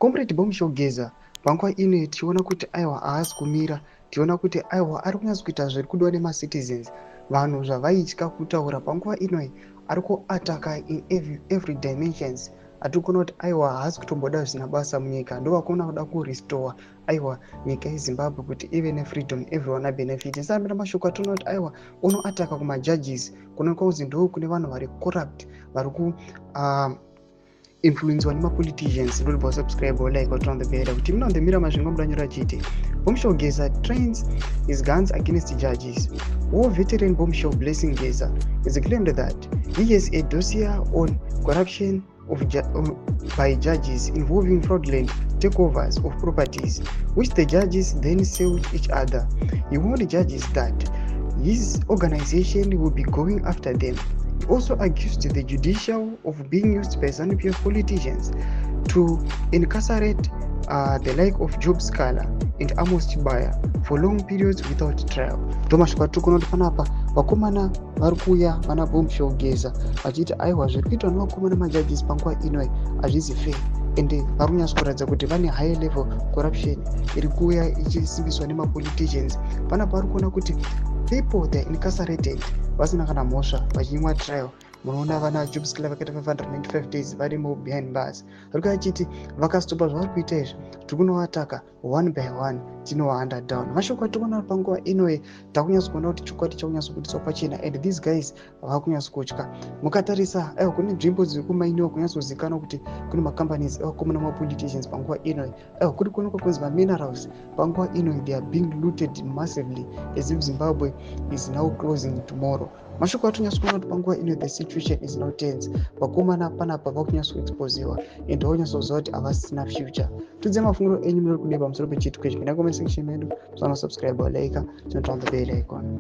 Comrade Bombshell Geza panguva ino tichiona kuti aiwa, haasi kumira. Tichiona kuti aiwa, ari kunyatso kuita zviri kudiwa nemacitizens. Vanhu zvavaitya kutaura, panguva inoi ari kuataka in every dimensions. Hatiri kuona kuti aiwa, haasi kutomboda zvisina basa munyika. Ndovakona kuda kurestore aiwa nyika yeZimbabwe kuti ive nefreedom, everyone abenefit. Ndisambira mashoko atinoona kuti aiwa, unoataka kumajudges, kunoonekwa kunzi ndo kune vanhu vari corrupt, vari ku influencewa nemapoliticians. Ndoribva subscribe, like, turn on the bell kuti mina ndemira masvingo mudanyora chete. Bombshell Geza trains his guns against judges. War veteran Bombshell Blessing Geza has claimed that he has a dossier on corruption of ju by judges involving fraudulent takeovers of properties, which the judges then sell to each other. He warned judges that his organization will be going after them. He also accused the judicial of being used by ZANU-PF politicians to incarcerate the like of Job Sikhala and Amos Chibaya for long periods without trial. Ndomashoko atiri kuona kuti panapa vakomana vari kuuya, vana Bombshell Geza, vachiti aiwa, zviri kuitwa nevakomana majudges panguva inoi hazvisi fair, ende vari kunyatso kuratidza kuti vane high level corruption iri kuuya ichisimbiswa nemapoliticians. Panapa vari kuona kuti people, they are incarcerated vasina kana mhosva, vachinyimwa trial. Munoona vana Job Sikhala vakaita 595 days varimo behind bars. Vari kuya achiti vakastopa zvavari kuita izvi, tiri kunovataka one by one, tinovahanda down. Mashoko atiri kuona panguva inoi, takunyatso kuona kuti chokwadi chakunyatsobudiswa pachena, and these guys vakunyatso kutya. Mukatarisa, aiwa, kune nzvimbo dziri kumainiwa, kunyatsozikanwa kuti kune macompanies evakomana mapoliticians panguva inoi. Aiwa, kuri kuonekwa kunzi maminerals panguva inoi, they are being looted massively, as if Zimbabwe is now closing tomorrow. Mashoko atonyatso kuona kuti panguva ino the situation is now tense. Vakomana panapa vakunyatsoexposiwa and vakunyatsoziva kuti havasina future. Tudze mafungiro enyu muri kudii pamusoro pechiitiko ichi? Pinda comment section medu, subscribe, like, turn on the bell icon.